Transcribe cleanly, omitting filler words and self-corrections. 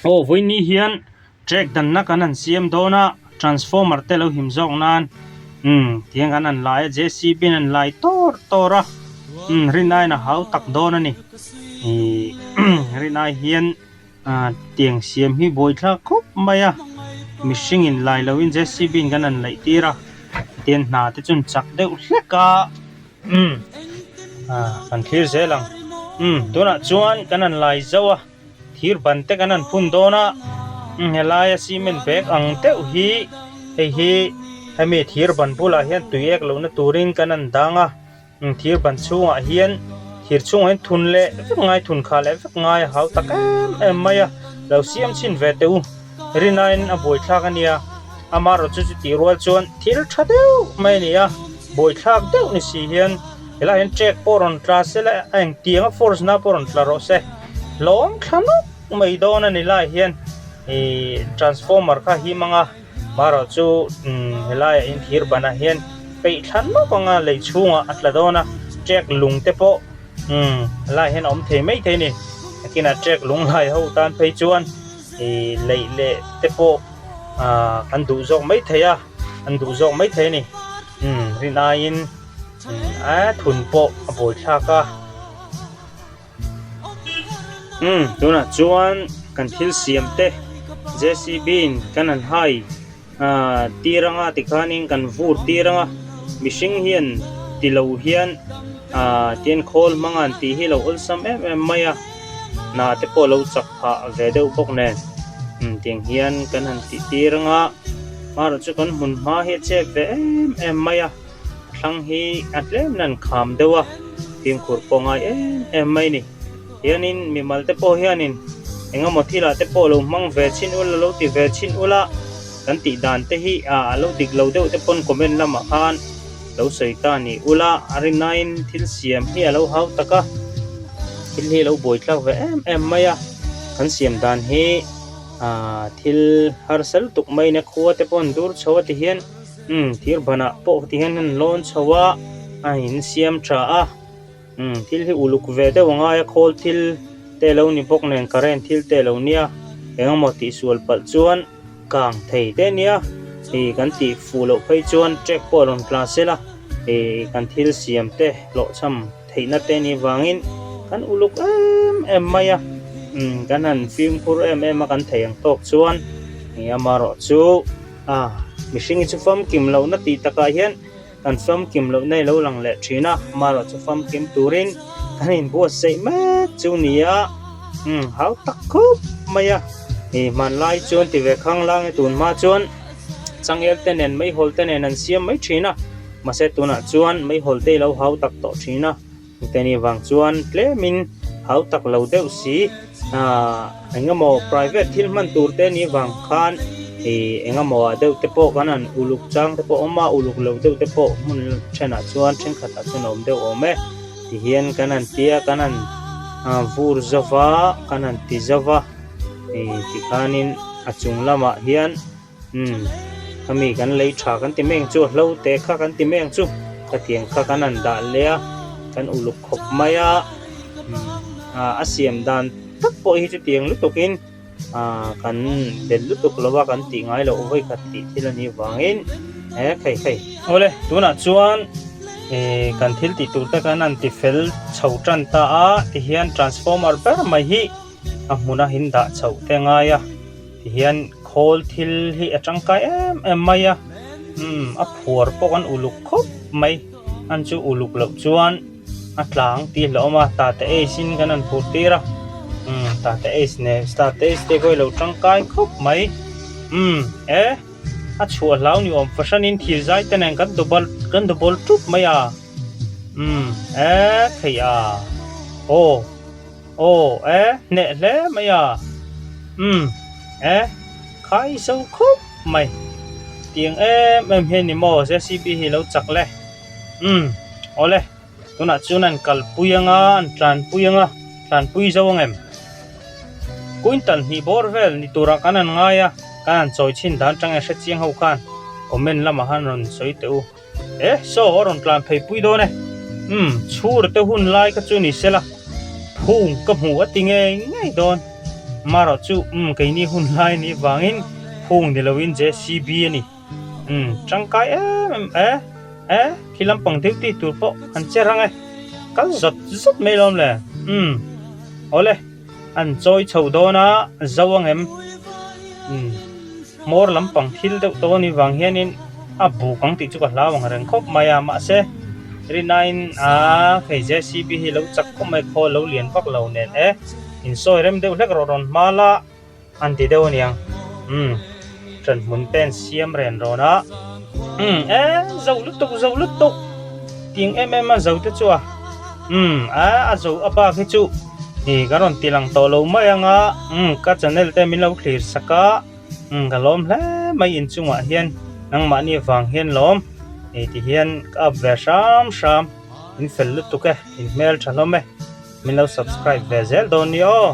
Aw vawiin ni hian track danna kan han siam dawn a transformer te lo him zawk nan umm tiang kan han lai a JCB in an lai tawr tawr a umm rin aiin a hau tak dawn a ni ihh rin ai hian. Ah tiang siam hi buaithlak khawp mai a mihring in lai lo in JCB in kan han laih tir a tian hna te chu an chak deuh hlek a umm ah kan thlir zel ang umm tunah chuan kan han lai zauh a thir ban te kan han phun dawn a umm helaia cement bag ang deuh hi hei hi hemi thir ban bulah hian tui ek lohna turin kan han dang a. Thir ban chhungah hian thir chhungah hian thun leh vek ngai thun khah leh vek ngai a hau tak em em mai a lo siam chhin ve teh u rinaiin a buaithlak a nia amaherawh chu chutih rual chuan thil tha deuh mai a ni a buaithlak deuh ni si hian helaiah hian trek pawh rawn tla se la a engtiang a force na pawh rawn tla rawh se hlawm thla nawk mai dawn a ni laiah hian ihh transformer kha a him ang a. Marawh chu helaiah in thir banah hian peih thla nawk anga lei chhungah a tla dawn a, trek lung te pawh helaiah hian a awm thei mai thei a ni. Nakinah trek lung lai ho tan phei chuan ih leih leh te pawh ah kan duh zawk mai thei a, an duh zawk mai thei a ni. Rin aiin a thun pawh a buaithlak a. Umm tunah chuan kan thil siam te JCB in kan han hai ah tir anga tikhanin kan vur tir anga mihring hian ti lo hian ah tian khawl hmang an tih hi lo awlsam em em mai a hna te pawh lo chak phah ve deuh bawk nen umm tiang hian kan han tih tir anga amaherawh chu kan hmun hma hi a chep ve em em mai a. A thlang hi a tlem nan kham deuh a, fimkhur pawh ngai em em mai a ni. Hianin mimal te pawh hianin eng emaw thilah te pawh lo hmang ve chhin ula, lo ti ve chhin ula, kan tih dan te hi a lo dik lo deuh te pawn comment lamah khan lo sawi ta ni ula, a rinaiin thil siam hi a lo hau tak a, thil hi a lo buaithlak ve em em mai a, kan siam dan hi thil harsa lutuk mai nia khua te pawh an dur chho a ti hian. Umm thir banah pawh ti hian an lawn chho a a in siam tha a umm thil hi uluk ve deuh a ngai a khawl thil te lo ni bawk nen current thil te lo nia eng emaw tih sual palh chuan kang thei te nia ih kan tih fuh loh phei chuan track pawh a rawn tla sela ih kan thil siam te hlawhchham theihna te ni vangin kan uluk em em mai a umm kan han fimkhur em em a kan thei ang tawk chuan ih amaherawh chu. A, mihring hi chu famkim lohna tih takah hian kan famkim lohna hi lo lang leh thin a, amaherawh chu famkim turin kan inbuatsaih mek chu ni a, umm hau tak khawp mai a, ih hmanlai chuan ti ve khang lang e tun hma chuan changel te nen meihawl te nen an siam mai thin a, mahse tunah chuan meihawl te hi lo hau tak tawh thin a. Chuteni vang chuan tlemin hau tak lo deuh si ah engemaw private thil hman tur te ni vang khan ih engemaw ah deuh te pawh kan han uluk chang te pawh a awm a uluk lo deuh te pawh hmun thenah chuan thenkhatah chuan a awm deuh awm e tihian kan han tia kan han ah vur zova kan han ti zova ih tikhanin a chung lamah hian. Umm khami kan lei tha kan ti mai ang chu a hlo te kha kan ti mai ang chu khatiang kha kan han dah leh a kan uluk khawp mai a umm ah a siam dan tak pawh hi chutiang lutukin ah kan bel lutuk lo a kan tih ngai loh vawikhat tih thil a nih vangin he khei khei. Awle tunah chuan ih kan thil tih tur te kan han ti fel chho tan ta a tihian transformer ber mai hi a hmuna in dah chhoh te a ngai a. Tihian khawl thil hi a tangkai em em mai a umm a phuar pawh kan uluk khawp mai an chu uluk loh chuan a tlang tih hlauhawm a tata ace in kan han phur tir a umm tata ace nen tata ace te pawh hi lo tangkai khawp mai umm e a chhuah hlau ni awm fahran in thir zai te nen kan double kan double tup mai a umm e thei a aw. Aw e, hneh hle mai a. Umm e, khai zo khawp mai. Tiang em em hian ni maw JCB hi lo chak le. Umm awle, tunah chuan an kalpui anga, an tlanpui anga, tlanpui zo ang em? Quintal hnih bawr vel ni turah kan han ngai a, kan han chawi chhin dan tang e hrechiang ho khan comment lamah han rawn sawi teh u. E, saw a rawn tlan phei pui dawn e. Umm, chhur te hun lai kha chu ni sela, phung ka hmu a ti ngei ngei dawn. Marawh chu umm keini hun lai ni vangin phung ni loin JCB a ni. Umm tangkai em em e e khi lampang deuh tih tur pawh an che rang e kal zawt zawt mai lawm le umm awle an chawi chho dawn a zo ang em umm hmawr lampang thil deuh tawh a nih vang hianin a buk ang tih chu ka hlau ang reng khawp mai a mahse rinaiin aa hei JCB hi lo chak khawp mai khaw lo lian vak lo nen e insawi rem deuh hlek rawh rawn hma la. An ti deuh aniang. Umm ṭan hmun te an siam ren rawn a. Umm e zo lutuk zo lutuk ting em em a zo te chu a. Umm a a zo a bak hi chu ih ka rawn ti lang tawh lo mai ang a. Umm ka channel te min lo thlir sak a. Umm ka lawm hle mai inchungah hian nangmahni avang hian lawm ih ti hian ka up ve hram hram in fel lutuk e in hmel tha hlawm e. Min lo subscribe ve zel dawn ni aw.